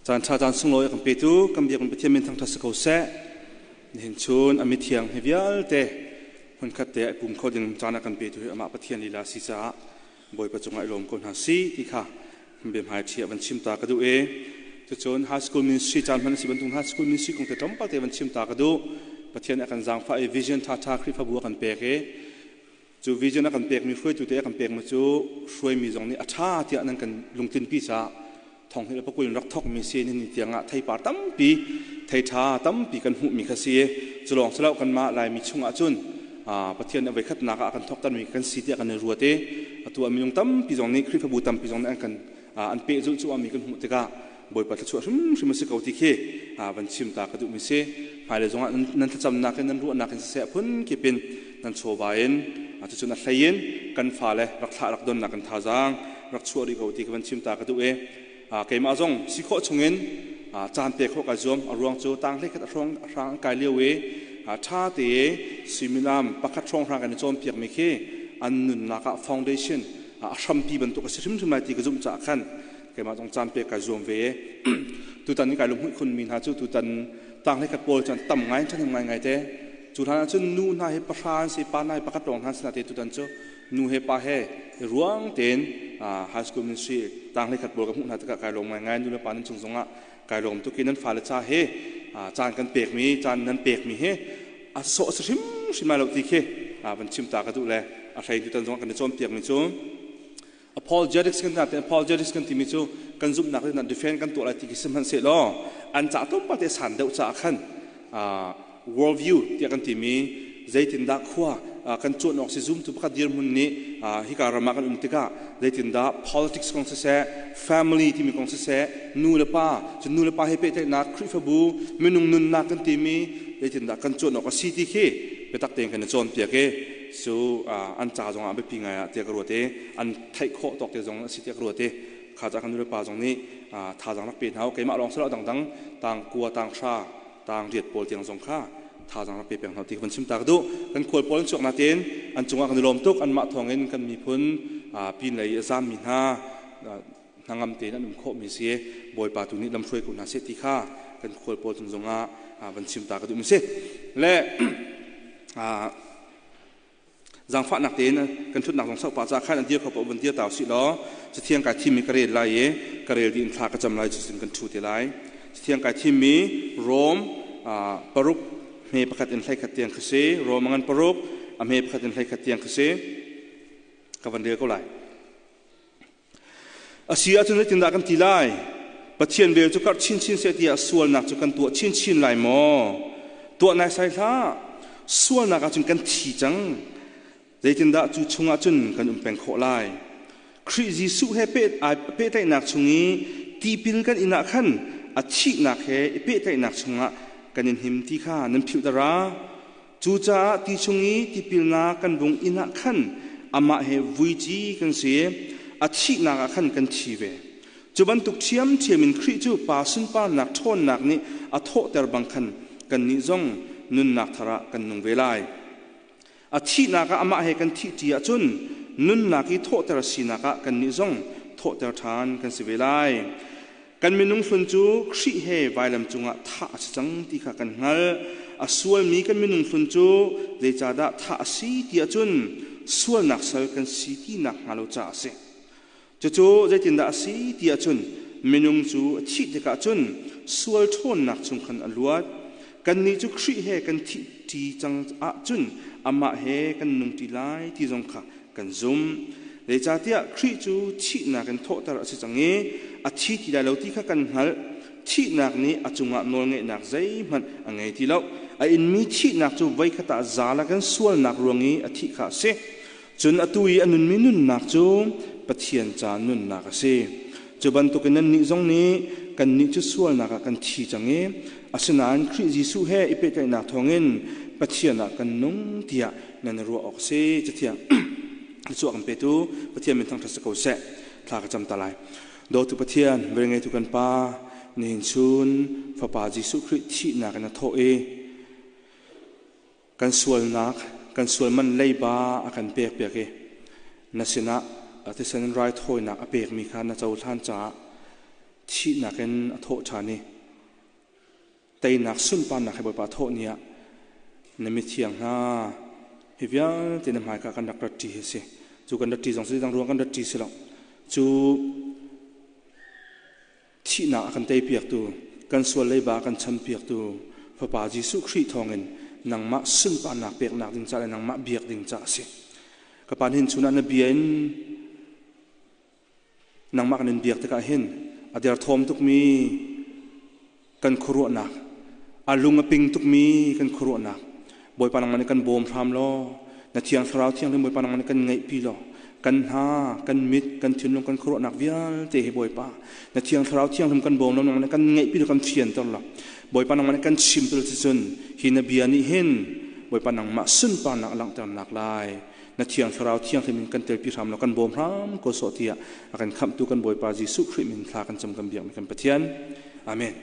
Caan ṭha caan sunglawi a kan petu kan biakinn Pathian min thangṭhat si ko seh. Nihin chun a mithiang hi vialte hmunkhat te ah i pum kho ding caan a kan petu hi amah Pathian lila si caah Bawipa cungah i lawm ko hna si ti kha biahmai ṭhi ah van chim ta ka duh i cucun high school ministry caan hman a si bantuk high school ministry kong te tlawmpal te van chim ta ka duh. Pathian a kan zaangfah i vision ṭhaṭha Khrihfabu a kan pek i Cu vision a kan pekmi hruaitu te a kan pekmi cu hruaimi zong nih a ṭha tiah nan kan lungtlinpi caah thong hi le pakul in rak thokmi si ni tiangah theipar tampi theiṭha tampi kan hmuhmi kha si. Cu lawng si lo, kanmah Laimi chungah cun Pathian a voikhatnak ah a kan thoktermi kan si tiah kan i ruat i atu ah minung tampi zong nih, Khrihfabu tampi zong nih an kan an pehzulh cuahmi kan hmuh tikah Bawipa thluachuah hrimhrim a si ko ti khi van chim ta ka duhmi si. Hmailei zongah nan thlacamnak in, nan ruahnak in siseh, phun kip in nan chawva in, cucun a hlei in kan fale rak thlah rak donnak in thazaang rak chuah rih ko ti ka van chim ta ka duh i keimah zong si khawh chungin caan pek khawh kai zuam. A ruang cu tang 11 a hrawng hrang an kai lio i ṭha te suimilam 1 hrawng hrang kan i cawnpiakmi khi an nunnak ah foundation, a hrampi bantuk a si hrimhrim lai ti ka zumh caah khan keimah zong caan pek kai zuam ve. Tutan i kai lunghmuih khunmi hna cu tutan tang 11 pawl cu an tam ngai, ṭhahnem ngai ngai te. Cu hlan ah cun nu hna hi 3 an si, pa hna hi 1 lawng hna si te. Tutan cu nu he pa he ruang tein high school ministry tang 11 pawl ka hmuh hna tikah kai lawm ngai ngai. Nu le pa nan cung zongah kai lawm tuk i nan fale ca he caan kan pekmi, caan nan pekmi hi a sawh a si hrimhrim lai lo ti khi van chim ta ka duh. Le a hlei tutan zong kan i cawnpiakmi cu apologetics kan ti. Apologetics kan timi cu kan zumhnak in defend kan tuah lai ti khi sihmanhsehlaw an ca tlawmpal te san deuh caah khan world view tiah kan timi, zeitindah khua kan cuan awk si, zumtu pakhat dirhmun nih hika ram ah kan um tikah zeitindah politics kong siseh, family timi kong siseh, nu le pa cu nu le pa he pehtlaihnak, Khrihfabu, minung nunnak kan timi zeitindah kan cuan awk a si ti khi biatak tein kan i cawnpiak i cu an ca zong ah biapi ngai ah tiah ka ruat i an theih khawh tawk te zong a si tiah ka ruat i kha ca kan nu le pa zong nih thazaang rak pe hna u. Keimah lawng si lo, dangdang tang 9, tang 10, tang 8 pawl tiang zong kha thazaang rak pe peng hna ti ka van chim ta ka duh. Kan khual pawl an chuak natin an cungah kan i lawm tuk. Anmah thawngin kan miphun pin lei a zammi hna hnangam tein an um khawhmi si. Bawipa tu nih lamhruai ko hna seh ti kha kan khual pawl cung zongah van chim ta ka duh mi si. Le zaangfahnak tein kan ṭhutnak zong saupa ca khan an dir kho paoh van dir ta usih law Cathiang kai thimmi ka rel lai i ka rel dih in thla ka cam lai, cucun kan ṭhu te lai. Cathiang kai thimmi Rom 6 hme 1 in 11 tiang kha si. Rom a ngan 6 a hme 1 in 11 tiang kha si, ka van rel ko lai. A si ahcun zeitindah kan ti lai? Pathian vel cu karh chinchin seh tiah sualnak cu kan tuah chinchin lai maw? Tuah naisai hlah. Sualnak ahcun kan thi cang. Zeitindah cu chungah cun kan um peng khawh lai? Khrih Jesuh he pehtlaihnak chung i tipil kan in ah khan a thihnak he i pehtlaihnak chungah kan in him ti kha nan philh dara. Cucaah ti chung i tipilnak kan vung inn ah khan amah he vuici kan si i a thihnak ah khan kan thi ve. Cu bantuk ṭhiamṭhiam in Khrih cu Pa sunparnak ṭhawnnak nih a thawhter bang khan kannih zong nunnak thar ah kan nung ve lai. A thihnak ah amah he kan thihṭi ahcun nunnak i thawhter sinak ah kannih zong thawhter ṭhan kan si ve lai. Kan minung hlun cu Khrih he vailam cungah thah a si cang ti kha kan hngalh. A sualmi kan minung hlun cu zeicahdah thah a si ti ahcun sualnak sal kan si ti nakhnga lo caah a si. Cucu zeitindah a si ti ahcun minung cu a thih tikah cun sual ṭhawnnak chung khan a luat. Kannih cu Khrih he kan thih ṭi cang ahcun amah he kan nung ṭi lai ti zong kha kan zumh. Zeicahtiah Khrih cu thihnak in thawhter a si cang i a thi ti lai lo ti kha kan hngalh. Thihnak nih a cungah nawlngeihnak zeihmanh a ngei ti lo. A inmi thihnak cu voikhat ah zala kan sualnak ruang i a thih kha a si. Cun atu i a nunmi nunnak cu Pathian ca nunnak a si. Cu bantukin nannih zong nih kannih cu sualnak ah kan thi cang i asinain Khrih Jesuh he i pehtlaihnak thawngin Pathian ah kan nung tiah nan i ruah awk a si. Cathiang thluachuah kan petu Pathian min thangṭhat si ko seh. Thla ka cam ta lai. Dawtu Pathian, velngeitu kan Pa, nihin chun Fapa Jesuh Khrih thihnak in a thawh i kan sualnak, kan sual man leiba a kan pekpiak i na sinah thisen in raithawinak a pekmi kha na cohlan caah Thihnak in a thawh ṭhan i teinak sunparnak he Bawipa thawh ni ah na mithiang hna hi vialte na hmaika kan rak rat ṭi hi si. Cu kan rat ṭi zong cu dang ruang kan rat ṭi si lo. Cu thihnak a kan teipiaktu, kan sual leiba a kan champiaktu Fapa Jesuh Khrih thawngin nangmah sunparnak peknak ding ca le nangmah biak ding ca a si. Ka pa nihin chun ah na bia in nangmah kan in biak tikah hin a derthawm tukmi kan khuaruahnak, a lung a ping tukmi kan khuaruahnak, Bawipa nangmah nih kan bawm hram law, na Thiang Thlarau Thianghlim Bawipa nangmah nih kan ngeihpi law, kan hna, kan mit, kan thinlung, kan khuaruahnak vialte hi Bawipa, na Thiang Thlarau Thianghlim kan bawm law, nangmah nih kan ngeihpi law, kan fianter law, Bawipa nangmah nih kan chimter cun hi na bia nih hin Bawipa nangmah sunparnak a langhternak lai na Thiang Thlarau Thianghlim in kan telpi hram law kan bawm hram ko sawh tiah a kan khamhtu kan Bawipa Jesuh Khrih min thla kan cam kan biakmi kan Pathian. Amen.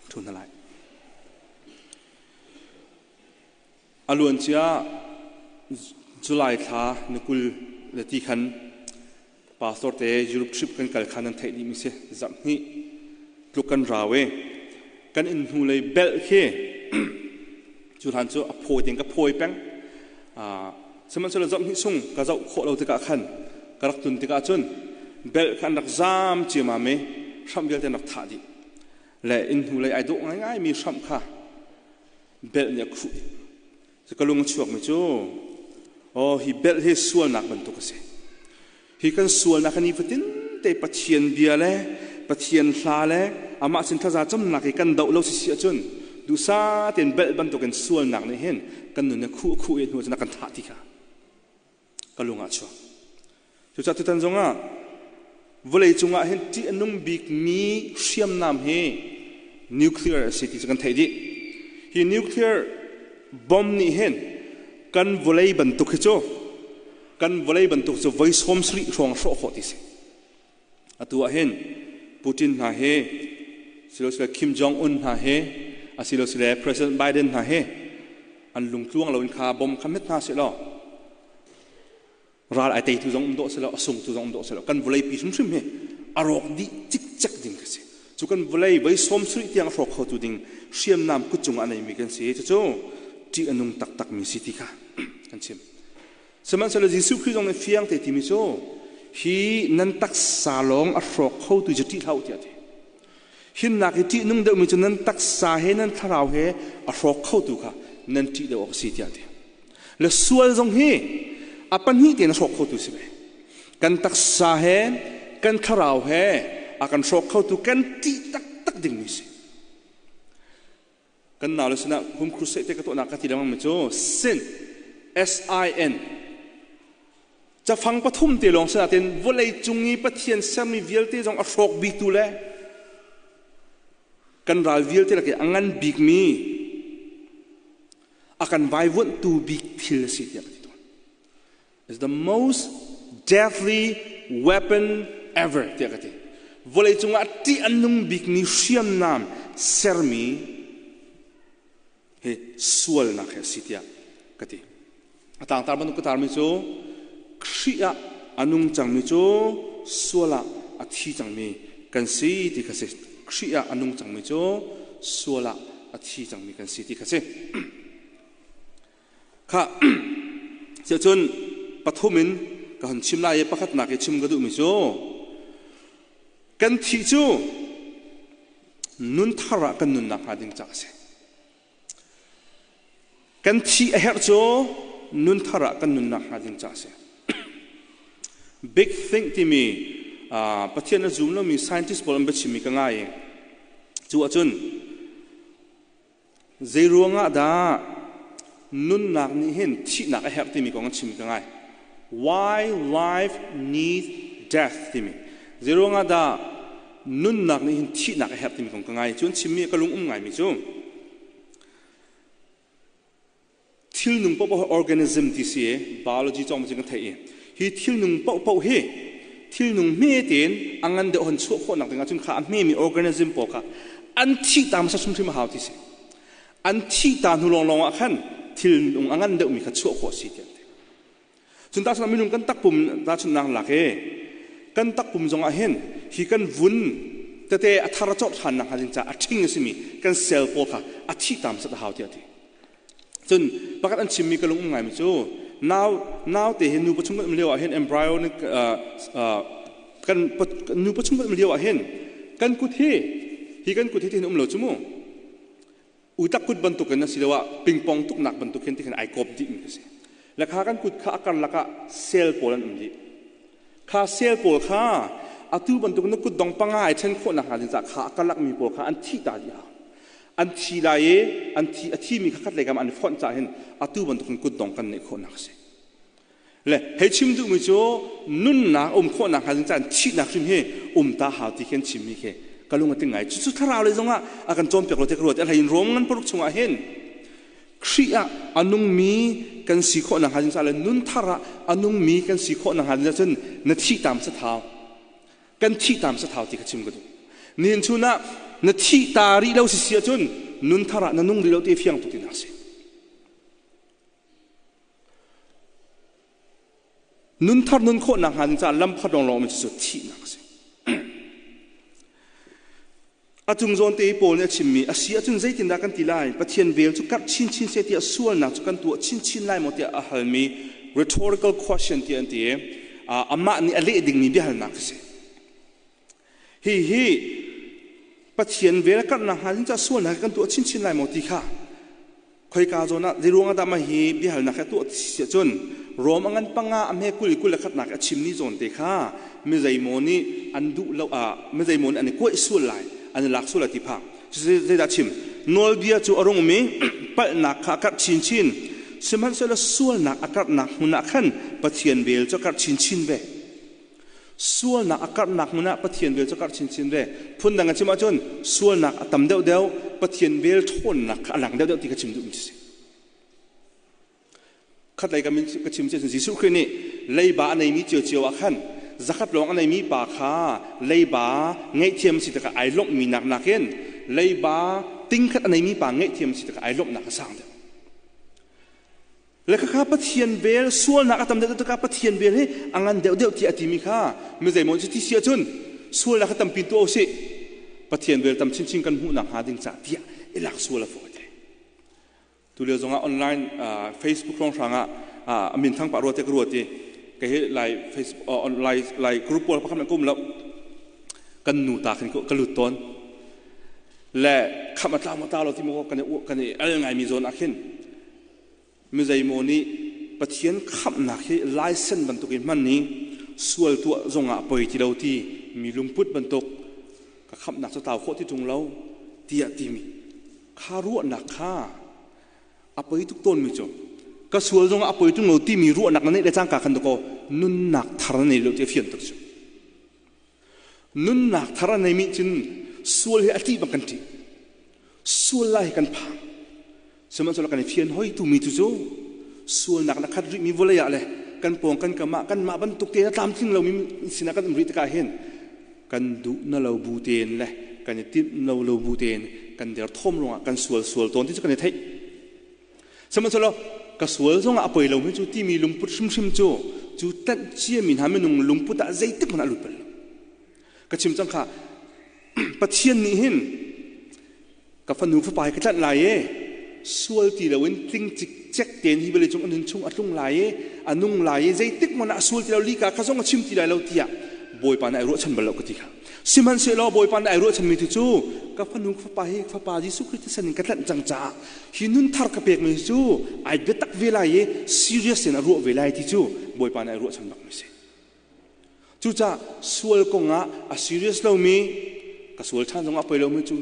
Thu hna lai. A luancia July thla ni 20 le ti khan pastor te Europe trip kan kal khan nan theih dih mi si zarh hnih tluk kan rau i kan inn hnu lei bel khi cu hlan cu a phawi ding ka phawi peng. Sihmanhsehlaw zarh hnih chung ka zoh khawh lo tikah khan ka rak tlun tikah cun bel kha an rak zaam ciamam i hramh vialte an rak thah dih le inn hnu lei ai dawh ngaingai mi hramh kha belh nih a khuh dih. Cu ka lung a chuakmi cu aw hi belh hi sualnak bantuk a si. Hi kan sualnak hi nifatin te Pathian bia le Pathian hla le amah sin thlaza camnak hi kan doh lo si si ahcun duhsah tein belh bantukin sualnak nih hin kan nun hi khuh khuh i hnu cun a kan thah ti kha ka lung ah chuak. Cucaah tutan zongah vawlei cungah hin ṭih a nung bikmi hriamnam hi nuclear a si ti cu kan theih dih. Hi nuclear bomb nih hin kan vawlei bantuk hi cu kan vawlei bantuk cu voi 70 hrawng hrawh khawh ti si. Atu ah hin Putin hna hi silosile Kim Jong Un hna hi asilosile President Biden hna hi an lungtluang loin kha bom kha met hna seh law ral ai teitu zong um dawh silo a sungtu zong um dawh silo kan vawlei pi hrimhrim hi a rawk dih cikcek ding ka si. Cu kan vawlei voi 70 tiang a hrawk khotu ding hriamnam kut cungah a neimi kan si. Cucu ṭih a nung taktak mi si ti kha kan chim. Sihmanhsehlaw Jesuh Khrih zong nih fiang te timi cu hi nan taksa lawng a hrawk khotu cu ṭih hlah u tiah a ti. Himnak i ṭihnung deuhmi cu nan taksa he nan thlarau he a hrawk khotu kha nan ṭih deuh awk a si tiah a ti. Le sual zong hi a pahnih tein a hrawk khotu si ve. Kan taksa he kan thlarau he a kan hrawk khotu kan ṭih taktak dingmi si. Kan nau le sinah home crusade te ka tuahnak ka ti lengmang mi cu sin S-I-N cafang pathum te lawng sinain vawlei cung i Pathian sermi vialte zong a hrawk biktu le kan ral vialte lak i a ngan bikmi a kan vaivuanhtu bik thil a si tiah ka ti tawn. Is the most deadly weapon ever tiah ka ti. Vawlei cungah ṭih a nung bikmi hriamnam sermi hi sualnak hi a si tiah ka ti. A tangtar bantuk ka tarmi cu Khrih ah a nung cangmi cu sual ah a thi cangmi kan si ti kha si. Khrih ah a nung cangmi cu sual ah a thi cangmi kan si ti kha si. Kha cun pathum in ka hun chim lai i pakhatnak i chim ka duhmi cu kan thih cu nun thar ah kan nunnak hnga ding caah a si. Kan thih a herh cu nun thar ah kan nunnak hnga ding caah a si. Big Think timi Pathian a zum lomi scientist pawl an biachimmi ka ngai i cu ahcun Zeiruangah dah nunnak nih hin thihnak a herh timi kong an chim ka ngai. Why life needs death timi. Zeiruangah dah nunnak nih hin thihnak a herh timi kong ka ngai. Cu an chimmi ka lung um ngaimi cu thilnung paohpaoh hi organism ti si i biology cawng cun kan theih i hi thilnung paohpaoh hi thilnung hme tein a ngan deuh hon chuah khawhnak ding ahcun kha a hmemi organism pawl kha an thih ta hmasa hrimhrim a hau ti si. An thih ta hnu lawnglawng ah khan thilnung a ngan deuhmi kha chuah khawh a si tiah an ti. Cun tahchunhnak minung kan takpum tahchunhnak lak i kan takpum zong ah hin hi kan vun tete a thar a corh ṭhan nakhnga ding caah a ṭhing a simi kan cell pawl kha a thih tam sat a hau tiah a ti. Cun pakhat an chimmi ka lung um ngaimi cu nau naute hi nupa chung kan um lio ah hin embryonic kan nupa chung kan um lio ah hin kan kut hi hi kan kut hi tihin um lo cu mu utak kut bantukin asiloah pingpong tuknak bantuk hin tikhin ai kawp dihmi khi si. Le kha kan kut kha a karlak ah cell pawl an um dih. Kha cell pawl kha atu bantuk na kut dong panga ai ṭhen khawh nakhnga ding caah kha a karlak mi pawl kha an thih ta dih hau. An thi lai i an thi a thimi kha khat lei kam an i fonh caah hin atu bantukin kut dong kan neih khawhnak a si. Le hei chim duhmi cu nunnak um khawhnak hnga ding caan thihnak hrim hi um ta hau ti khi an chimmi khi ka lung a ting ngai. Cucu thlarau lei zongah a kan cawnpiak lo ti ka ruat. A hlei in Rom ngan paruk chungah hin Khrih ah a nungmi kan si khawhnak hnga ding caah le nun thar ah a nungmi kan si khawhnak hnga ding cun na thih tam sathau. Kan thih tam sathau ti kha chim ka duh. Nihin chun ah na thih ta rih lo si si ahcun nun thar ah na nung rih lo ti fiang tuk tinak a si. Nunthar nun khawhnak hnga ding caah lam pakhat lawnglawng um cu thihnak a si. A cung zawn te i Paul nih a chimmi a si ahcun zeitindah kan ti lai? Pathian vel cu karh chinchin seh tiah sualnak cu kan tuah chinchin lai maw tiah a halmi rhetorical question tiah an ti i amah nih a leh dingmi biahalnak a si. Hihi Pathian vel a karhnak hnga ding caah sualnak kan tuah chinchin lai maw ti kha khoika zawn ah zeiruang ah dah mah hi biahalnak hi a tuah si ahcun Rom a ngan panga a hme 20 21 nak a chimmi zawn te kha mi zeimaw nih an duh lo ah mi zeimaw nih an i kuaih sual lai an i lak sual lai ti phang zeidah chim nawlbia cu a rung mi palhnak kha a karh chinchin sihmanhsehlaw sualnak a karhnak hmun ah khan Pathian vel cu a karh chinchin ve. Sualnak a karhnak hmun ah Pathian vel cu a karh chinchin ve. Phundang a chim ahcun sualnak a tam deuhdeuh, Pathian vel ṭhawnnak kha a lang deuhdeuh ti ka chim duhmi si. Khatlei ka min ka chim cun Jesuh Khrih nih leiba a neimi ciocio ah khan zakhat lawng a neimi pa kha leiba ngaihthiam si tikah ai lawmhmi nak nakin leiba tingkhat a neimi pa ngaihthiam si tikah ai lawmhnak a sang deuh. Le khakha Pathian vel sualnak a tam deuh tikah Pathian vel hi a ngan deuhdeuh tiah a timi kha mi zeimaw cu ti si ahcun sualnak kha tampi tuah usih Pathian vel tam chinchin kan hmuh nakhnga ding cah tiah i lak sual a fawi te. Tu lio zongah online Facebook hrawnghrang ah a min thang pah rua te ka ruat i kei hi lai Facebook online lai group pawl pakhat ka um lo kan nu ta khin ka lut tawn le kham a tla maw ta lo ti maw kan i kan i al ngaimi zawn ah khin Mi zeimaw nih Pathian khamhnak hi laisen bantukin hman i sual tuah zongah poi ti lo ti mi lungput bantuk ka khamhnak cu tau khawh ti ṭung lo tiah timi kha ruahnak kha a poi tuk tawnmi cu ka sual zongah a poi ṭung lo timi ruahnak na neih le cangka khan dakaw nunnak thar na nei lo ti a fian tuk cu. Nunnak thar a neimi cun sual hi a ṭih bang kan ṭih. Sual lai hi kan phang. Sihmanhsehlaw kan i fian hoi tumi tu cu sualnak na khat rihmi vawlei ah le kan pawng kan kam ah kanmah bantuk tein a tlamtling lomi sinah kan um rih tikah hin kan duh na lo bu tein le kan i timh lo lo bu tein kan derthawm ruangah kan sual sual tawn ti cu kan i theih. Sihmanhsehlaw ka sual zongah a poi lomi cu timi lungput hrimhrim cu cu tanh ciami hna minung lungput ah zeitik hmanh ah lut bal lo. Ka chim cang kha Pathian nih hin ka fanu fapa hi ka tlanh lai e sual ti loin tling cikcek tein hi vawlei cung a nun chung a tlung lai i a nung lai i zeitik hmanh ah a sual ti lo lika kha zong a chim ti lai lo tiah Bawipa nih ai ruahchan bal lo ka ti kha. Sihmanhsehlaw Bawipa nih ai ruahchanmi tu cu ka fanu ka fapa hi fapa Jesuh Khrist thisen in ka tlanh cang caah hi nun thar ka pekmi cu ai biatak ve lai i serious in a ruah ve lai ti cu Bawipa nih ai ruahchan bakmi si. Cucaah sual kongah a serious lomi ka sual ṭhan zongah poi lomi cu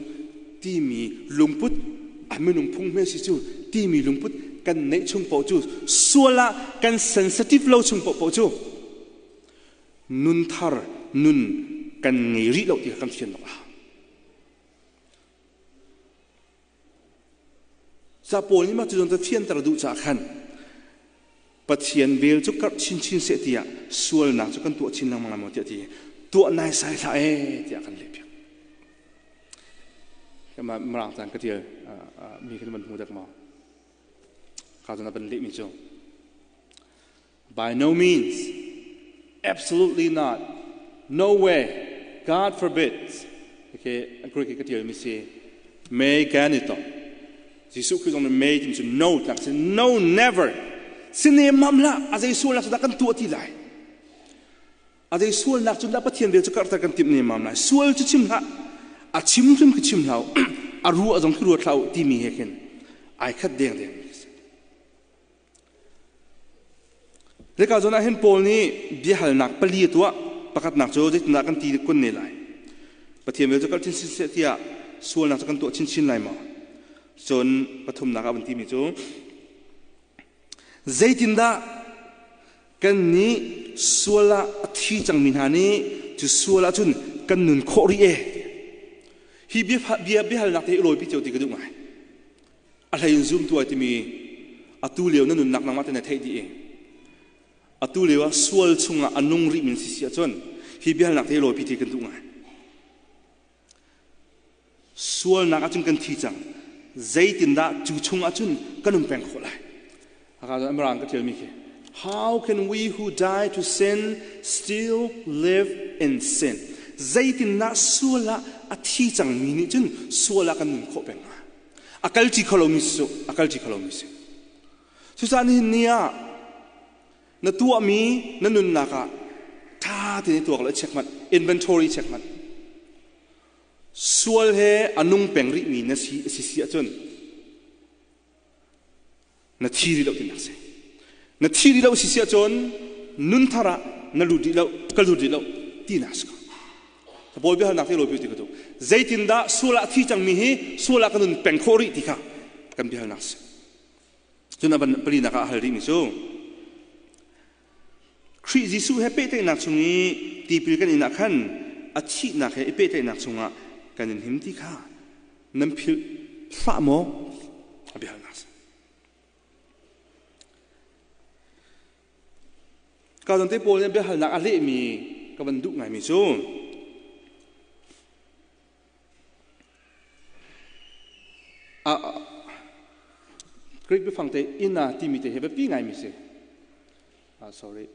timi lungput a minung phung hme si cu timi lungput kan neih chung paoh cu sual ah kan sensitive lo chung paoh cu nun thar nun kan ngei rih lo ti kha kan fian awk a hau. Ca Paul nih mah cu zawn fianter a duh caah khan Pathian vel cu karh chinchin seh tiah sualnak cu kan tuah chin lengmang lai maw tiah ti tuah naisai hlah ee tiah kan leh piak. Mirang caan ka tial mi kan van hmu dek maw? Ka cun a van lehmi cu By no means, absolutely not, no way. God forbid. Okay, Greek ka tial mi si me genito. Jesuh Khrih zong nih me timi cu no tlak si no never. Sine mam la a zei sual nak cu dah kan tuah ti lai. A zei sualnak cu dah Pathian vel cu karhter kan timh nemam lai. Sual cu chim hlah. A chim hrim khi chim hlah. A ruah zong khi ruat hlah u timi he khin ai khat deng deng mi si. Leka zawn ah hin Paul nih biahalnak pali a tuah. Pakhatnak cu zeitindah kan ti kun ne lai. Pathian vel cu kal chinchin seh tiah sualnak cu kan tuah chinchin lai maw? Cun pathumnak ah van timi cu zeitindah Kannih sual ah a thi cangmi hna nih cu sual ahcun kan nun khawh rih e. Hi bia, bia biahalnak te hi lawipi cio ti ka duh ngai. A hlei in zumtu ai timi atu lio na nunnak nangmah te na theih dih i atu lio ah sual chungah a nung rih min si si ahcun hi biahalnak te hi lawipi ti kan duh ngai. Sualnak ahcun kan thi cang. Zeitindah cu chung ahcun kan um peng khawh lai? Haka Mirang ka ṭialmi khi. How can we who die to sin still live in sin? Zeitindah sual ah a thi cangmi nih cun sual ah kan nun khawh peng hnga? A kalṭi kho lomi si cu, a kalṭi kho lomi si. Cucaah nihin ni ah na tuahmi na nunnak ah ṭha tein i tuak lo i check hmanh inventory check hmanh sual he a nung peng rihmi na si si si ahcun na thi rih lo tinak si na thi rih lo si si ahcun nun thar ah na lut rih lo ka lut rih lo tinak si ko Bawi biahalnak te lawi ti ka duh zeitindah sual ah thi cangmi hi sual ah ka nun peng khawh rih ti kha kan biahalnak si Cun a palinak ah a hal rihmi cu Khrih Jesuh he pehtlaihnak chung i tipil kan in ah khan a thihnak he i pehtlaihnak chungah kan in him ti kha nan philh hlah maw? A biahalnak si. Ka zon te pawl nih biahalnak a lehmi ka van duh ngaimi cu Greek biafang te ina timi te hi biapi ngaimi si. Sorry.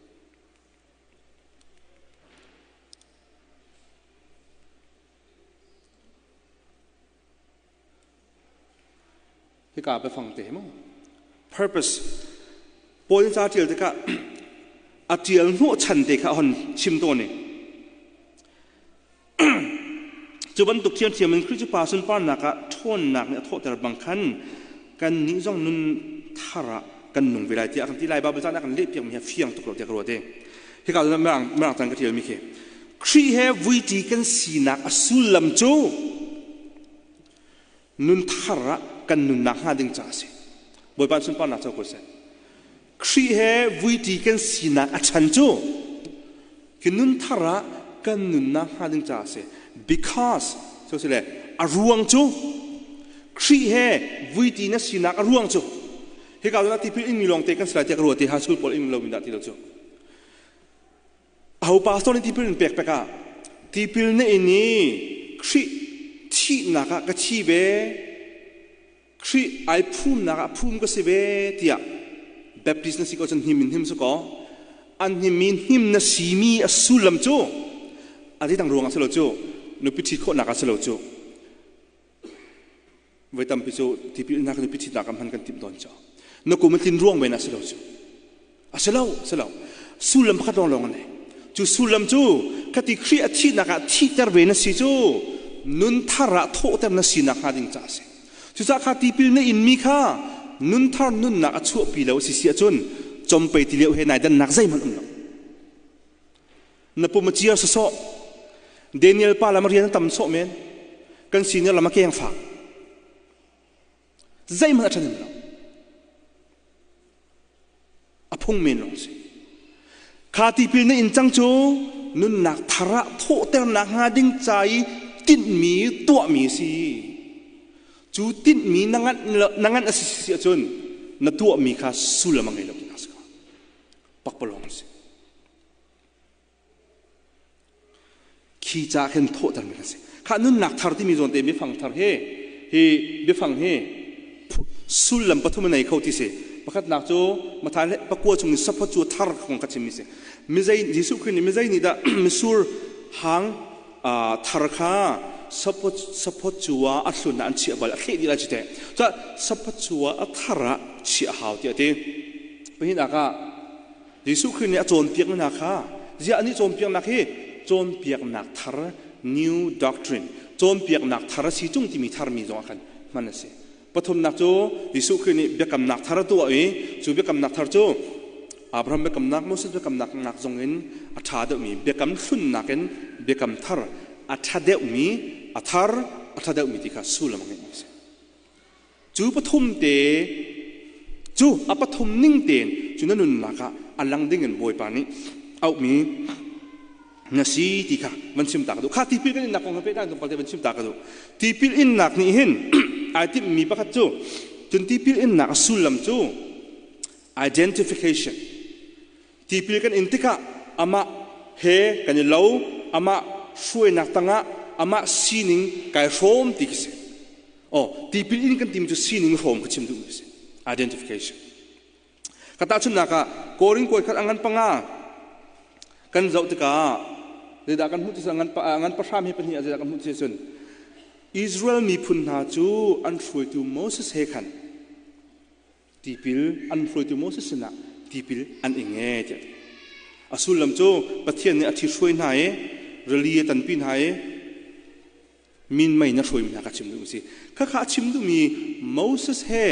Hika biafang te hi mu. Purpose. Paul nih ca ṭial tikah a ṭial hnawhchan te kha a hon chim tawn i Cu bantuk ṭhiamṭhiam in Khrih cu Pa sunparnak ah ṭhawnnak nih a thawhter bang khan kannih zong nun thar ah kan nung ve lai tiah kan ti lai. Baibal ca nih a kan lehpiakmi hi a fiang tuk lo tiah ka ruat i hika ah mirang mirang caan ka ṭialmi khi Khrih he vuiṭi kan sinak a sullam cu nun thar ah kan nunnak hnga ding caah a si. Bawipa sunparnak co ko seh. Khrih he vuiṭi kan sinak a chan cu khi nun thar ah kan nunnak hnga ding caah a si. Because so si le a ruang cu Khrih he vuiṭi na sinak a ruang cu hika cun a tipil inmi lawng te kan si lai tiah ka ruat i high school pawl ing lomi dah ti lo cu aho pastor nih tipil in pek pek ah tipil na in i Khrih thihnak ah ka thi ve Khrih ai phumnak ah phum ka si ve tiah Baptist na si ko cun hnim in hnim si kaw an hnim i hnim na simi a sullam cu a zeidang ruang ah si lo cu nupi ṭhit khawhnak ah si lo cu voi tampi cu tipil nak nupi ṭhitnak ah hman kan timh tawn cu na kum a tlin ruang men ah si lo cu a si lo si lo sullam pakhat lawng lawng an nei cu sullam cu khati Khrih a thihnak ah thihter ve na si cu nun thar ah thawhter na sinak hnga ding caah a si cucaah kha tipil na inmi kha nun thar nunnak a chuahpi lo si si ahcun compei ti lio he nai dannak zeihmanh um lo na pum a ciar sawsawh Daniel pa lam rian a tam sawh men kan senior lam a keng fak Zeihmanh a ṭhahnem lo. A phung men lawng si. Kha tipil na in cang cu nunnak thar ah thawhternak hnga ding ca i tinhmi tuahmi si. Cu tinhmi na nganh, na nganh a si si ahcun na tuahmi kha sullam a ngei lo tinak si ko. Pakpalawng si. Khi ca khin thawhtermi kan si. Kha nunnak thar timi zawn te biafang thar hi hi biafang hi sullam pathum a nei kho ti si. Pakhatnak cu Matthai le pakua chung in saphaw cu thar kong ka chimmi si. Mizei Jesuh Khrih nih mizei nih dah misur hang Thar kha saphaw cua a hlun ah an chiah bal a thleh dih lai cu teh. Cah saphaw cua a thar ah chiah a hau tiah a ti. Pahnihnak ah Jesuh Khrih nih a cawnpiakmi hna kha ziah anih cawnpiaknak hi cawnpiaknak thar new doctrine cawnpiaknak thar a si tung timi tharmi zong ah khan hman a si. Pathumnak cu Jesuh Khrih nih biakamnak thar a tuah i cu biakamnak thar cu Abraham biakamnak, Moses biakamnak nak zong in a ṭha deuhmi biakam hlunnak in biakam thar a ṭha deuhmi a thar a ṭha deuhmi ti kha sullam a ngeihmi a si. Cu pathum te cu a pathum ning tein cu na nunnak ah a lang ding in Bawipa nih auhmi na si ti kha van chim ta ka duh. Kha tipil kan innak kong he pehtlai tlawmpal te van chim ta ka duh. Tipil innak nih hin ai timhmi pakhat cu cun tipil innak a sullam cu identification tipil kan in tikah amah he kan i lo amah hruainak tangah amah sining kai hrawm ti khi si oh tipil in kan timi cu sining hrawm ka chim duhmi si identification ka tahchunhnak ah Korin kawi khat angan panga kan zoh tikah zeidah kan hmuh ti ngan ngan pahram hi pahnih ah zeidah kan hmuh ti cun Israel miphun hna cu an hruaitu Moses he khan Tipil an hruaitu Moses sinah tipil an ing ee tiah a ti. A sullam cu Pathian nih a ṭhithruai hna i rili a tanpi hna i minmei na hruaimi hna kha chim duh a si. Khakha a chim duhmi Moses he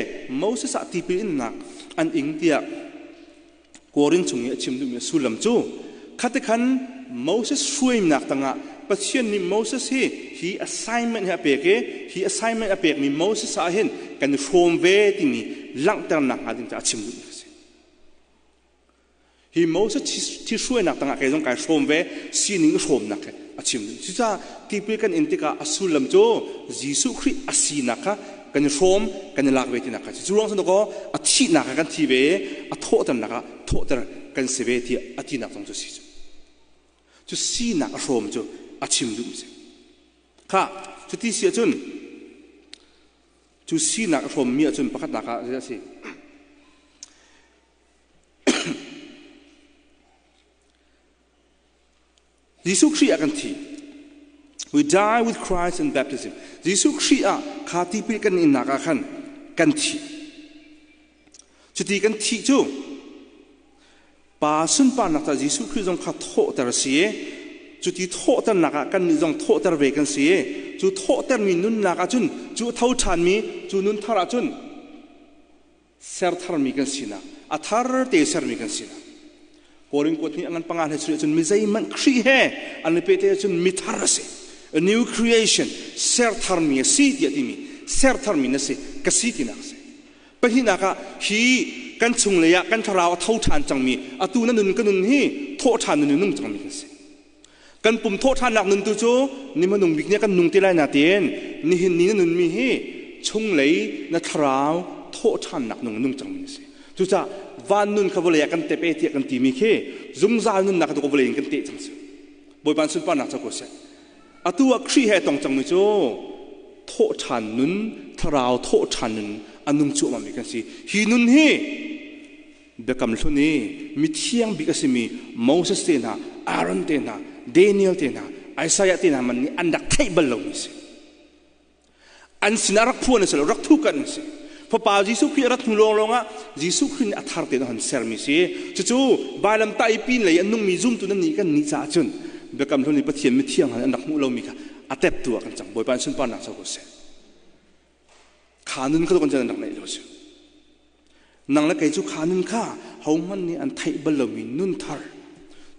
Moses ah tipil innak an ing tiah Korin chung i a chim duhmi a sullam cu khate khan Moses hruainak tangah Pathian nih Moses hi hi assignment hi a pek i hi assignment a pekmi Moses ah hin kan i hrawm ve timi langhternak hnga ding caah a chim duhmi a si. Hi Moses thihruainak tangah kei zong kai hrawm ve sining i hrawmnak he a chim duh. Cucaah tipil kan in tikah a sullam cu Jesuh Khrih a sinak kha kan i hrawm kan i lak ve tinak kha cu ruang cu kaw a thihnak ah kan thi ve a thawhternak ah thawhter kan si ve tiah a tinak zong cu si cu cu sinak a hrawm cu a chim duhmi si kha cuti si ahcun cu sinak a hrawmmi ahcun pakhatnak ah zeidah a si Jesuh Khrih ah kan thi. We die with Christ in baptism. Jesuh Khrih ah kha tipil kan innak ah khan kan thi. Cuti kan thih cu pa sunparnak ca Jesuh Khrih zong kha thawhter a si i cuti thawhternak ah kannih zong thawhter ve kan si i cu thawhtermi nunnak ah cun cu a tho ṭhanmi cu nun thar ah cun ser tharmi kan sinak a thar te sermi kan sinak Korin kuat nih a ngan panga hlei cun cun mi zeihmanh Khrih he an i pehte cun mi thar a si a new creation ser tharmi a si tiah timi ser tharmi na si ka si tinak a si pahnihnak ah hi kan chunglei ah kan thlarau a tho ṭhan cangmi atu na nun ka nun hi thawh ṭhan nun nung cangmi kan si Kan pum thawhṭhannak nun tu cu ni hmanung bik nih kan nung ti lai nain nihin ni na nunmi hi chunglei na thlarau thawhṭhannak nung nung cangmi na si. Cucaah van nun kha vawlei ah kan tep e tiah kan timi khi zungzal nunnak kha vawlei in kan teh cang si. Bawipa sunparnak co ko seh. Atu ah Khrih he tong cangmi cu thawhṭhan nun, thlarau thawhṭhan nun a nung cuahmahmi kan si. Hi nun hi Biakam Hlun i mithiang bik a simi Moses te hna, Aaron te hna, Daniel te hna, Isaiah te hna man nih an rak theih bal lomi a si. An sinah rak phuan a si lo, rak thukan an si. Fapa Jesuh Khrih a rat hnu lawnglawng ah Jesuh Khrih nih a thar tein a hon sermi si. Cucu vailamtah i pin lei a nungmi zumtu nan nih kan nih caah cun Biakam Hlun i Pathian mithiang hna nih an rak hmuh lomi kha a teptu ah kan cang. Bawipa in sunparnak co ko seh. Kha nun kha kan rak neih lo si. Nang le kei cu kha nun kha hohmanh nih an theih bal lomi nun thar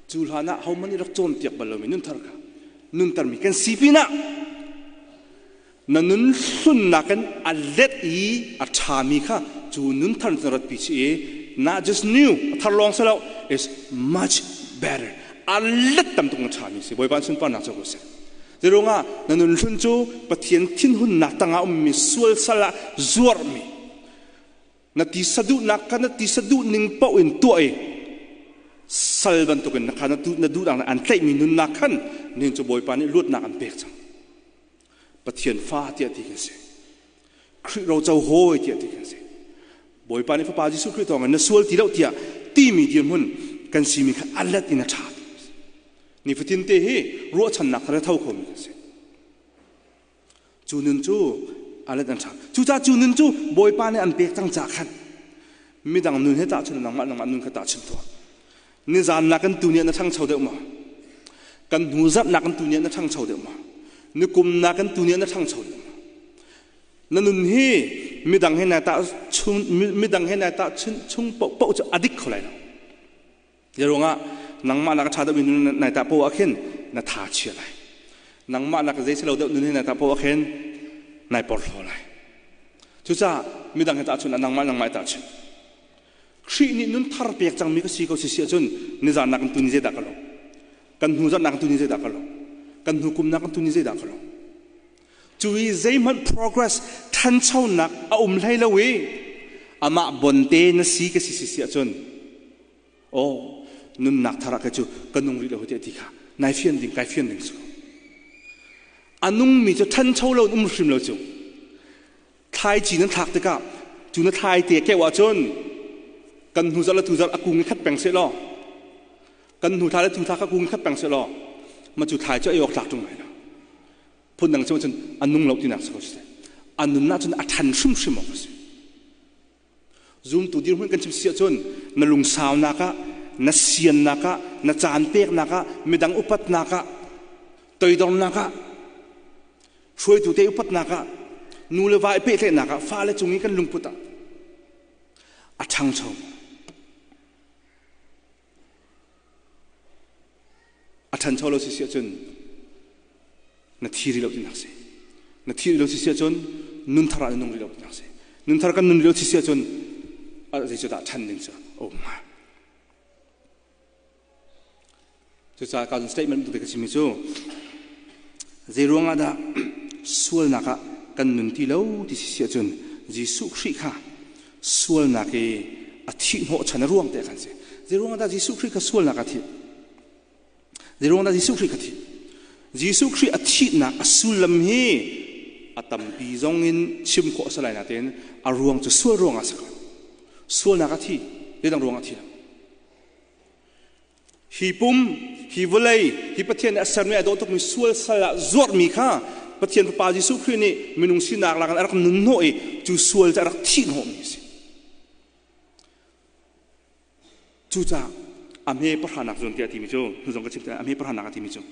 cu hlan ah hohmanh nih rak cawnpiak bal lomi nun thar kha nuntermi kan si pinah na nun hlunnak in a let i a ṭhami kha cu nun thar na ratpi si i not just new a thar lawng si lo is much better a let tam tuk na ṭhami si Bawipa sunparnak cu ko seh Zeiruangah na nun hlun cu Pathian thinhunnak tangah ummi sual sal ah zuarmi na ti saduhnak kha na ti saduh ning paoh in tuah i sal bantukin na kha na duhnak an tlaihmi nunnak khan nihin cu Bawipa nih luatnak an pek cang. Pathian fa tiah ti kan si. Khrih roco hawi tiah ti kan si. Bawipa nih Fapa Jesuh Khrih thawngin na sual ti lo tiah timi dirhmun kan simi kha a let in a ṭha. Nifatin te hi ruahchannak thar he tho khomi kan si. Cu nun cu alet an ṭha. Cucaah cu nun cu Bawipa nih an pek cang ca khan midang nun he tahchun nangmah nangmah nun kha tahchun tuah. Nizan nak kan tu nih na ṭhangcho deuh maw? Kan hnu zarh nak kan tu nih na ṭhangcho deuh maw? Nikum nak kan tu nih na ṭhangcho deuh maw? Na nun hi midang he nai tah chung midang he nai tah chung paoh cu a dik kho lai lo. Zeiruangah nangmah nak a ṭha deuhmi nun nai tah poah ah khin na tha chia lai. Nangmah nak zei si lo deuh nun hi nai tah poah ah khin nai porhlaw lai. Cucaah midang he tahchunh ah nangmah nangmah i tahchunh. Khrih nih nun thar pek cangmi ka si ko si si ahcun nizan nak in tuni zeidah ka lo? Kan hnu zarh nak in tuni zeidah ka lo? Kan hnu kum nak in tuni zeidah ka lo? Cu i zeihmanh progress ṭhanchonak a um hlei lo i amah bonte na si ka si si si ahcun aw nunnak thar ah kei cu ka nung rih lo tiah ti kha nai fian ding kai fian ding su a nungmi cu ṭhancho lo in um hrim lo cu thlaici nan thlak tikah cu na thlai te keuh ahcun kan hnu zarh le tu zarh a kung i khat peng seh law kan hnu thla le tu thla kha kung i khat peng seh law ma cu thlai cu ei awk tlak ṭung lai lo phundang cu cun a nung lo tinak si ko si a nun ahcun a ṭhan hrimhrim awk a si Zumtu dirhmun kan chim si ahcun na lungsaunak ah, na siannak ah, na caan peknak ah, midang upatnak ah, toidornak ah, hruaitu te upatnak ah, nu le va i pehtlaihnak ah, fale cung i kan lungput ah a ṭhangcho. A ṭhancho lo si si ahcun na thi rih lo tinak si. Na thi rih lo si si ahcun nun thar ah na nung rih lo tinak si. Nun thar kan nun rih lo si si ahcun zeicudah ṭhan ding cu a um hnga. Cucaah ka statement tu ka chimmi cu zeiruang ah dah sualnak ah kan nun ti lo ti si si ahcun Jesuh Khrih kha sualnak i a thih hnawhchan a ruang te kan si. Zeiruang ah dah Jesuh Khrih kha sualnak a thih? Zeiruang dah Jesuh Khrih kha thih? Jesuh Khrih a thihnak a sullam hi a tampi zong in chim khawh a si lai nain a ruang cu sual ruang ah a si ko. Sualnak a thi, zeidang ruang ah a thi lo. Hi pum, hi vawlei, hi Pathian nih a sermi a dawh tukmi sual sal ah zuarhmi kha Pathian Fapa Jesuh Khrih nih minung sinak lak in a rak nun hnawh i cu sual cu a rak thih hnawhmi a si. Cucaah a hme pahranak zawn tiah a timi cu hnu zong ka chim a hme pahranak a timi cu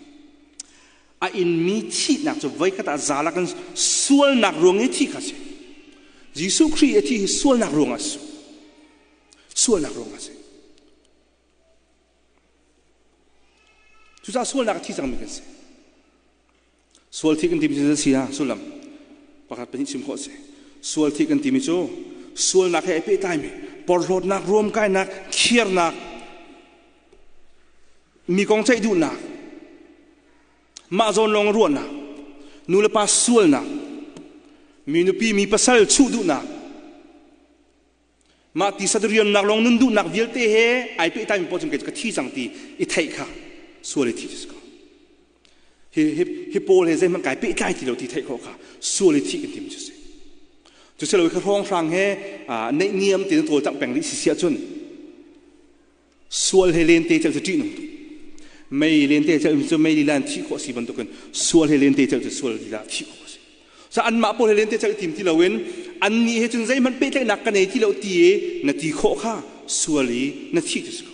a inmi thihnak cu voikhat ah zalak in sualnak ruang i thi kha si. Jesuh Khrih a thi hi sualnak ruang ah si. Sualnak ruang ah si. Cucaah sualnak a thi cangmi kan si. Sual thi kan timi cu si ha sullam pakhat pahnih chim khawh si. Sual thi kan timi cu sualnak he ai pehtlaimi porhlawtnak, ruamkainak, khiarnak, mi kong ceih duhnak, mah zawn lawng ruahnak, nu le pa sualnak, mi nupi mi pasal chuh duhnak, Mah ti riannak lawng nun duhnak vialte he ai pehtlaimi paoh cu ka thi cang ti i theih kha sual i thi cu si ko. Hi, hi, hi pawl he zeihmanh kai pehtlai ti lo ti theih khawh kha sual i thih kan tim cu si. Cu si lo kha hrawnghrang he neihniam ti na tawlcangh peng rih si si ahcun Sual he lente celh cu ṭihnung tuk. Mei lente celh cu mei lila in thih khawh a si bantukin sual he lente celh cu sual lila thih khawh a si. So anmah pawl he lente celh tim ti loin annih he cun zeihmanh pehtlaihnak ka nei ti lo ti i na ti khawh kha sual i na thih cu si ko.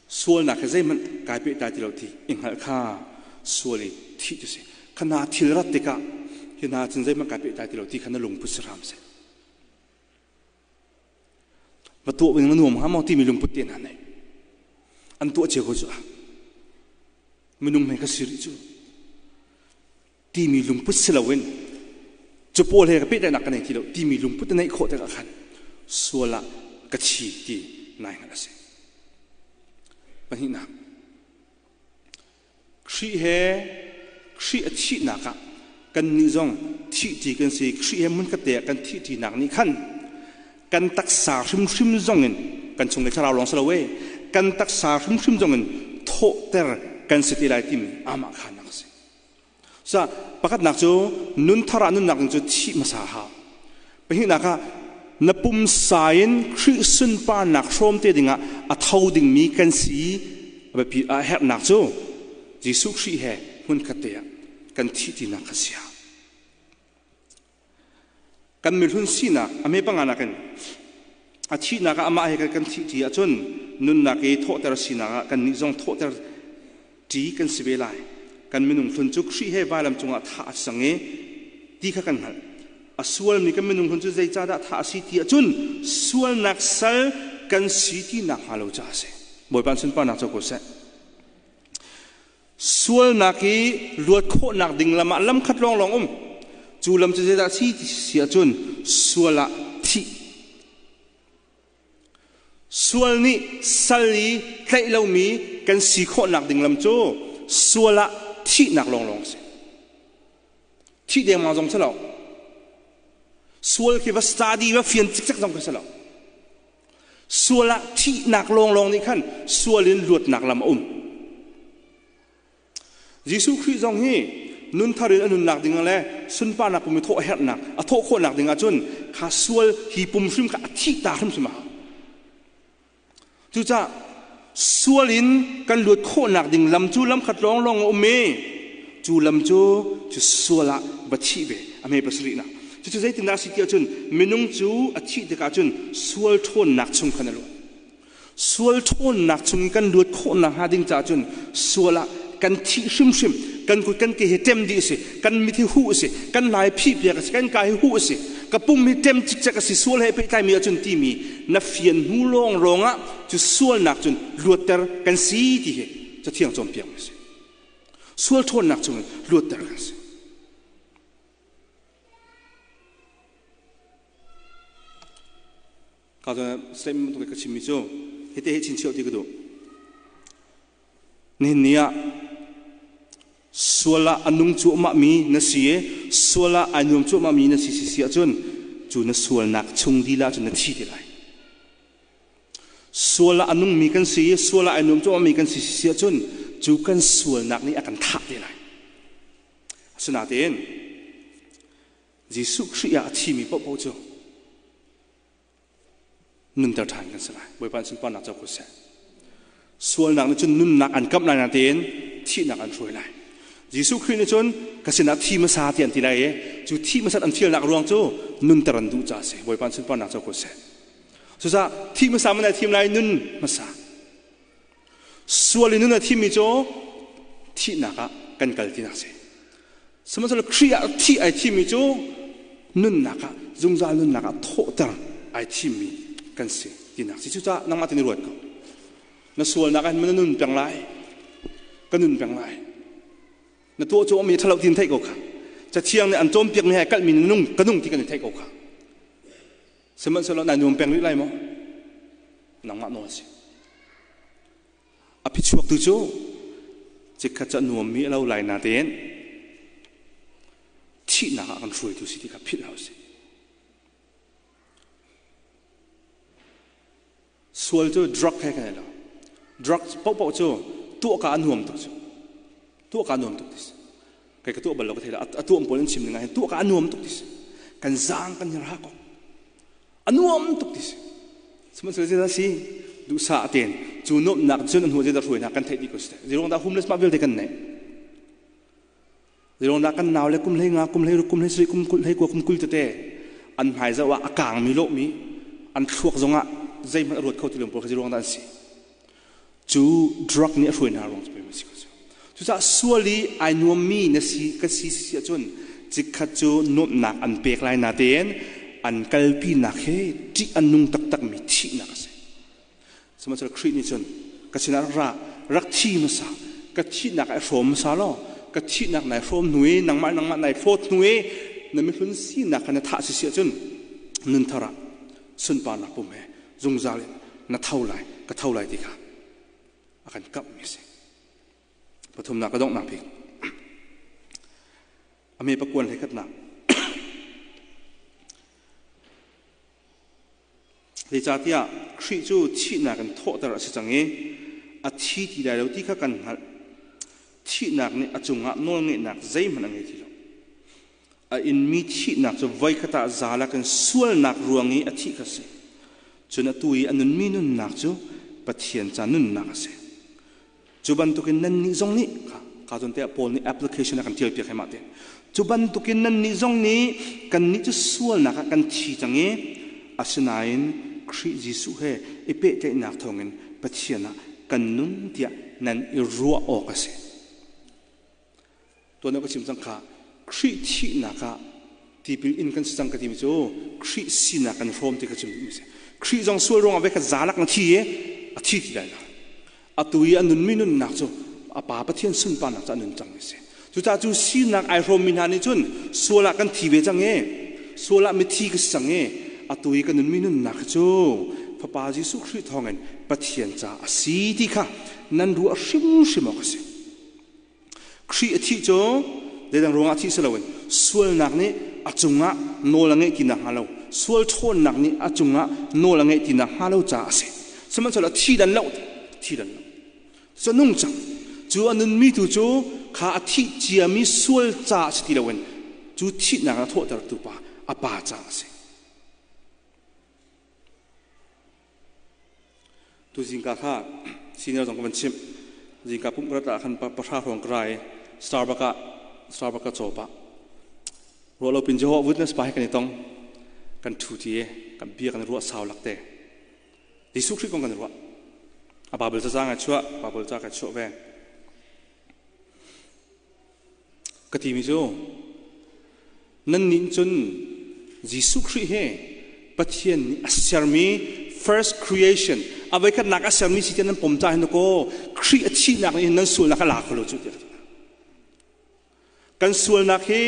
Sualnak he zeihmanh kai pehtlai ti lo ti i hngalh kha sual i thih cu si. Kha hna thil rat tikah hi hna cun zeihmanh kai pehtlai ti lo ti kha na lungput si hram seh. Va tuah ning na nuam hnga maw timi lungput te hna nei. An tuah cia ko cu ah. Minung hmei ka si rih cu. Timi lungput si loin cu pawl he ka pehtlaihnak ka nei ti lo timi lungput na neih khawh tikah khan sual ah ka thi ti nai hngalh a si. Pahnihnak. Khrih he Khrih a thihnak ah kannih zong thihṭi kan si. Khrih he hmunkhat te ah kan thihṭinak nih khan kan taksa hrimhrim zongin kan chung le thlarau lawng si lo e kan taksa hrimhrim zongin thawhter kan si te lai timi amah khannak a si. Sa pakhatnak cu nun thar ah nunnak ding cu thih hmasa hau. Pahnihnak ah. Na pumsa in Khrih sunparnak hrawm te dingah a tho dingmi kan si a biapi a herhnak cu Jesuh Khrih he hmunkhat te ah kan thih tinak kha sia. Kan mihlun sinak a hme panga nakin a thihnak ah amah he kan thih ṭi ahcun nunnak i thawhter sinak ah kannih zong thawhter ṭi kan si ve lai. Kan minung hlun cu Khrih he vailam cungah thah a si cang i ti kha kan hngalh. A sualmi kan minung hlun cu zeicahdah thah a si ti ahcun sualnak sal kan si ti nakhnga lo caah a si. Bawipa sunparnak co ko seh. Sualnak i luat khawhnak ding lam ah lam khat lawnglawng um. Cu lam cu zeidah a si ti si ahcun sual ah thih. Sual nih sal i tlaih lomi kan si khawhnak ding lam cu sual ah thihnak lawnglawng a si. Thih dengmang zong si lo. Sual khi va study va fian cikcek zong khi si lo. Sual ah thihnak lawnglawng nih khan sual in luatnak lam a um. Jesuh Khrih zong hi nunthar in a nunnak ding le sunparnak pum i thawh a herhnak, a thawh khawhnak ding ahcun kha sual hi pum hrim kha a thih ta hrimhrim a hau. Cucaah sual in kan luat khawhnak ding lam cu lam khat lawnglawng a um i cu lam cu cu sual ah va thih ve a hme pasarihnak. Cucu zeitindah a si ti ahcun minung cu a thih tikah cun sual ṭhawnnak chung khan a luat. Sual ṭhawnnak chung kan luat khawhnak hnga ding caah cun sual ah kan thih hrimhrim kan kut kan ke hi ṭem dih a si kan mit hi huh a si kan lai phih piak a si kan ka hi huh a si ka pum hi ṭem cikcek a si sual he pehtlaimi ahcun timi na fian hnu lawnglawng ah cu sualnak cun luatter kan si ti hi cathiang cawnpiak mi a si sual ṭhawnnak chungin luatter kan si. Ka statement bantuk ka chimmi cu hite hi chinchiah ti ka duh. Nihin ni ah sual ah a nung cuahmahmi na si i sual ah ai nuam cuahmahmi na si si si ahcun cu na sualnak chung lila cun na thi te lai. Sual ah a nungmi kan si i sual ah ai nuam cuahmahmi kan si si ahcun cu kan sualnak nih a kan thah te lai. Asinain Jesuh Khrih ah a thimi paohpaoh cu nunter ṭhan kan si lai. Bawipa nih sunparnak co ko seh. Sualnak nih cun nunnak an kamh lai nain thihnak an hruai lai. Jesuh Khrih nih cun ka sinah thi hmasa ti an ti lai i cu thi hmasat an fialnak ruang cu nunter an duh caah a si. Bawipa nih sunparnak co ko seh. Cucaah thi hmasa man ai thim lai nun hmasa. Sual in nun a thimmi cu thihnak ah kan kal tinak a si. Sihmanhsehlaw Khrih ah thih ai thimmi cu nunnak ah zungzal nunnak ah thawhter ai thimmi kan si tinak si. Cucaah nangmah tin i ruat ko. Na sualnak ah hin na nun peng lai. Ka nun peng lai. Na tuah cu mi ṭhalo tin theih ko kha. Cathiang nih an cawnpiakmi he kalhmi nung ka nung ti kan i theih ko kha. Sihmanhsehlaw nai nuam peng rih lai maw? Nangmah nawl si. A phichuak tu cu chikkhat cu a nuammi a lo lai natein thihnak ah kan hruaitu si ti kha philh hau si. Sual cu drug he kan i lo. Drug paohpaoh cu tuah ka a nuam tuk cu. Tuah ka a nuam tuk ti si. Kei ka tuah bal lo ka thei lo. A tuah pawl an chim ning ah hin tuah ka a nuam tuk ti si. Kan zaang kan i ra ko. A nuam tuk ti si. Sihmanhsehlaw zeidah si? Duhsah tein cu nuamhnak cun a hnu zeidah hruainak kan theih dih ko si. Zeiruang dah homeless mah vialte kan neih? Zeiruangdah kan nau le kum hlei nga, kum hlei ruk, kum hlei sarih, kum hlei kua, kum 20 tete an hmai zoh ah a kaangmi lawhmi an thluak zongah zeihmanh a ruat kho ti lo pawl kha zeiruang dah an si? Cu drug nih a hruai hna ruang cu pei si ko cu. Cucaah sual i ai nuammi na si ka si si ahcun chikkhat cu nuamhnak an pek lai natein an kalpinak hi ṭih a nung taktakmi thihnak a si. Sihmanhsehlaw Khrih nih cun ka sinah rak ra, rak thi hmasa, ka thihnak ai hrawm hmasa law, ka thihnak nai hrawm hnu i nangmah nangmah nai hlawt hnu i na mihlun sinak kha na thah si si ahcun nunthar ah sunparnak pum he zungzal in na tho lai, ka tho lai ti kha a kan kamhmi a si. Pathumnak ka donghnak bik. A me pakuan hlei khatnak. Zeicahtiah Khrih cu thihnak in thawhter a si cang i a thi ti lai lo ti kha kan hngalh. Thihnak nih a cungah nawlngeihnak zeihmanh a ngei ti lo. A inmi thihnak cu voikhat ah zalak in sualnak ruang i a thih kha a si. Cun atu i a nunmi nunnak cu Pathian ca nunnak a si. Cu bantukin nannih zong nih kha ka zawn te ah Paul nih application a kan ṭialpiak hei mah te. Cu bantukin nannih zong nih kannih cu sualnak ah kan thi cang i asinain Khrih Jesuh he i pehtlaihnak thawngin Pathian ah kan nung tiah nan i ruah awk a si. Tuan ka chim cang kha Khrih thihnak ah tipil in kan si cang ka timi cu Khrih sinak kan hrawm ti ka chim duhmi si. Khrih zong sual ruangah ve khat zalak na thi i a thi ti lai lo. Atu i a nunmi nunnak cu a Pa Pathian sunparnak cu a nun cangmi si. Cucaah cu sinak ai hrawmmi hna nih cun sual ah kan thi ve cang i sual ah mithi ka si cang i atu i ka nunmi nunnak cu Fapa Jesuh Khrih thawngin Pathian ca a si ti kha nan ruah hrimhrim awk a si. Khrih a thih cu zeidang ruangah thih si loin sualnak nih a cungah nawl a ngeih ti nakhnga lo sual ṭhawnnak nih a cungah nawl a ngeih ti nakhnga lo caah a si. Sihmanhsehlaw thi dan lo thi dan lo cu nung cang cu a nunmi tu cu kha a thih ciami sual caah si ti loin cu thihnak a thawhtertu pa a pa caah a si. Tu zingka kha senior zong ka van chimh. Zingka pumh ka rat ah khan pahra hrawng ka ra i Starbucks ah Starbucks ka caw pah. Ruah lo pin Jehovah Witness pa he kan i tong. Kan ṭhu ti i kan bia kan i ruah sau lak te. Jesuh Khrih kong kan i ruah. A Bible cacang ai chuah, Bible ca kai chuah ve. Ka timi cu nannih cun Jesuh Khrih hi Pathian nih a sermi first creation a voikhatnak a sermi si tiah nan pom ca hin kaw Khrih a thihnak nih hin nan sualnak a la kho lo cu tiah kan sualnak hi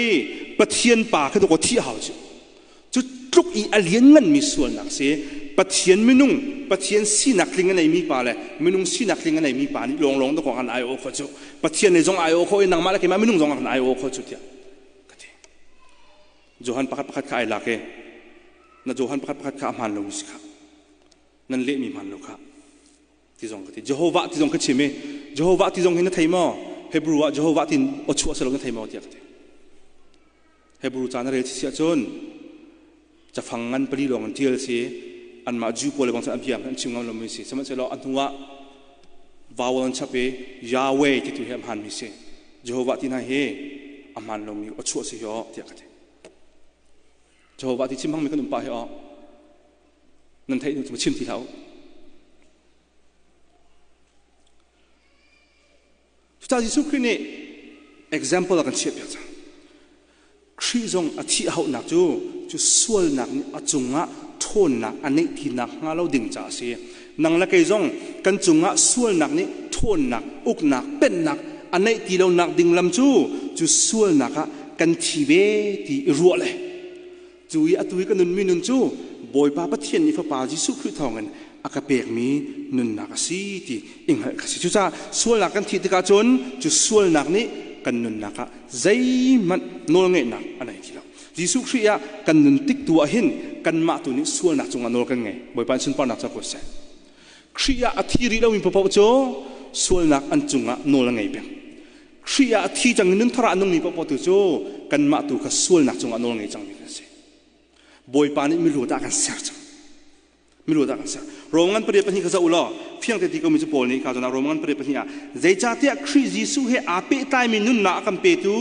Pathian pa kha kaw thih hau cu Cu tluk i a liannganmi sualnak si Pathian minung, Pathian sinak tling a neimi pa le minung sinak tling a neimi pa nih lawnglawng dawk an ai-awh kho cu. Pathian lei zong ai-awh kho i nangmah le keimah minung zong an ai-awh kho cu tiah ka ti. Johan pakhat pakhat kha ai lak i na Johan pakhat pakhat kha a hmaan lomi si kha. Nan lehmi hmaan lo kha. Ti zong ka ti. Jehovah ti zong ka chim i Jehovah ti zong hi na thei maw? Hebrew ah Jehovah tin aw chuah selo na thei maw tiah ka ti. Hebrew ca na rel si ahcun cafang ngan pali lawng an ṭial si anmah Jew pawl le bang cun a bia an chim ngam lomi si sihmanhsehlaw a hnu ah vowel an chap i Yahweh ti tu hi a hmaanmi si Jehovah ti hna hi a hmaan lomi aw chuah si hi aw tiah ka ti Jehovah ti chim hmangmi kan um pah hi aw nan theih hnu cu chim ti hlah u Cucaah Jesuh Khrih nih example a kan chiahpiak cang. Khrih zong a thih hauhnak cu cu sualnak nih a cungah ṭhawnnak a neih ti nakhnga lo ding caah a si. Nang le kei zong kan cungah sualnak nih ṭhawnnak, uknak, pennak a neih ti lonak ding lam cu cu sualnak ah kan thi ve ti i ruah le Cu i atu i ka nunmi nun cu Bawipa Pathian nih Fapa Jesuh Khrih thawngin a ka pekmi nunnak a si ti i hngalh kha si. Cucaah sualnak kan thih tikah cun cu sualnak nih kan nunnak ah zeihmanh nawlngeihnak a nei ti lo. Jesuh Khrih ah kan nun tik tu ah hin kanmah tu nih sualnak cungah nawl kan ngei. Bawipa in sunparnak ca ko seh. Khrih ah a thi rih lomi paoh cu sualnak an cungah nawl a ngei peng. Khrih ah a thi cang i nunthar ah a nungmi paohpaoh tu cu kanmah tu kha sualnak cungah nawl ngei cangmi kan si. Bawipa nih miluat ah kan ser cang. Miluat ah kan ser. Rom ngan 8:2 kha zoh u law fiang te ti komi cu Paul nih ka zawn ah Rom ngan 8:2 ah zeicahtiah Khrih Jesuh he aa pehtlaimi nunnak a kan petu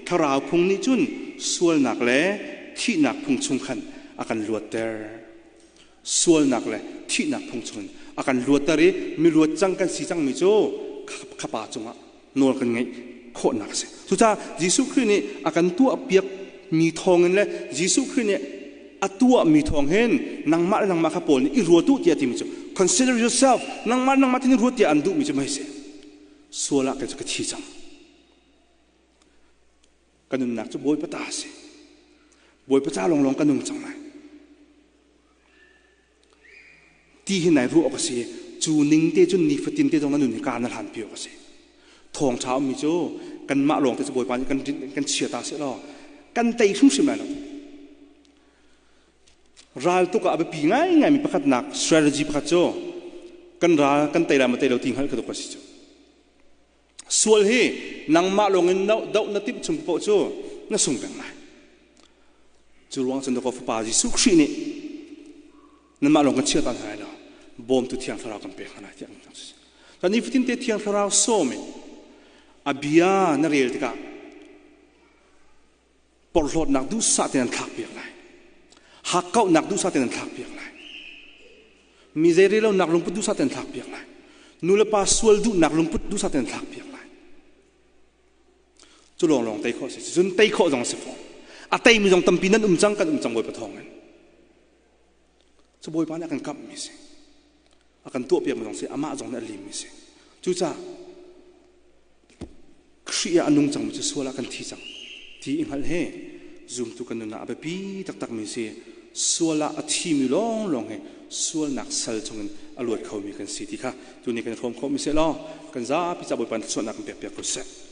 Thlarau phung nih cun sualnak le thihnak phung chung khan a kan luatter. Sualnak le thihnak phung chungin a kan luatter i miluat cang kan si cangmi cu kha pa cungah nawl kan ngeih khawhnak a si. Cucaah Jesuh Khrih nih a kan tuahpiak mi thawngin le Jesuh Khrih nih a tuahmi thawng hin nangmah le nangmah kha Paul nih i ruat u tiah timi cu consider yourself nangmah le nangmah tin i ruat tiah an duhmi cu mei si. Sual ah kei cu ka thi cang. Ka nunnak cu Bawipa ta a si. Bawipa ca lawnglawng ka nung cang lai. Ti hi nai ruah awk a si. Cu ning te cun nifatin te zong na nun hi kaa na hlan pi awk a si. Thawngṭha ummi cu kanmah lawng te cu Bawipa nih kan kan chia ta seh law kan tei hrimhrim lai lo. Ral tuk ah a biapi ngaingaimi pakhatnak strategy pakhat cu kan ral kan tei lai maw tei lo ti hngalh kha tuk a si cu. Sual hi nangmah lawng in doh na timh chung paoh cu na sung peng lai. Cu ruang cun dakaw Fapa Jesuh Khrih nih nanmah lawng kan chia ta hna lai lo, bawmtu Thiang Thlarau kan pek hna lai tiah kan si. Cun nifatin te Thiang Thlarau sawm in a bia na rel tikah porhlawtnak duhsah tein an thlak piak lai. Hakkauhnak duhsah tein an thlak piak lai. Mi zeirelonak lungput duhsah tein an thlak piak lai. Nu le pa sual duhnak lungput duhsah tein an thlak piak lai. Cu lawnglawng tei khawh si. Cun tei khawh zong si fawn. A teimi zong tampi nan um cang, kan um cang Bawipa thawngin. Cu Bawipa nih a kan kamhmi si. A kan tuahpiakmi zong si, amah zong nih a limmi si. Cucaah Khrih ah a nung cangmi cu sual ah kan thi cang ti i hngalh he zumtu kan nun ah a biapi taktakmi si. Sual ah a thimi lawnglawng hi sualnak sal chungin a luat khomi kan si ti kha tuni kan i hrawm khawhmi seh law kan zapi ca Bawipa nih thluachuahnak kan pekpiak ko seh.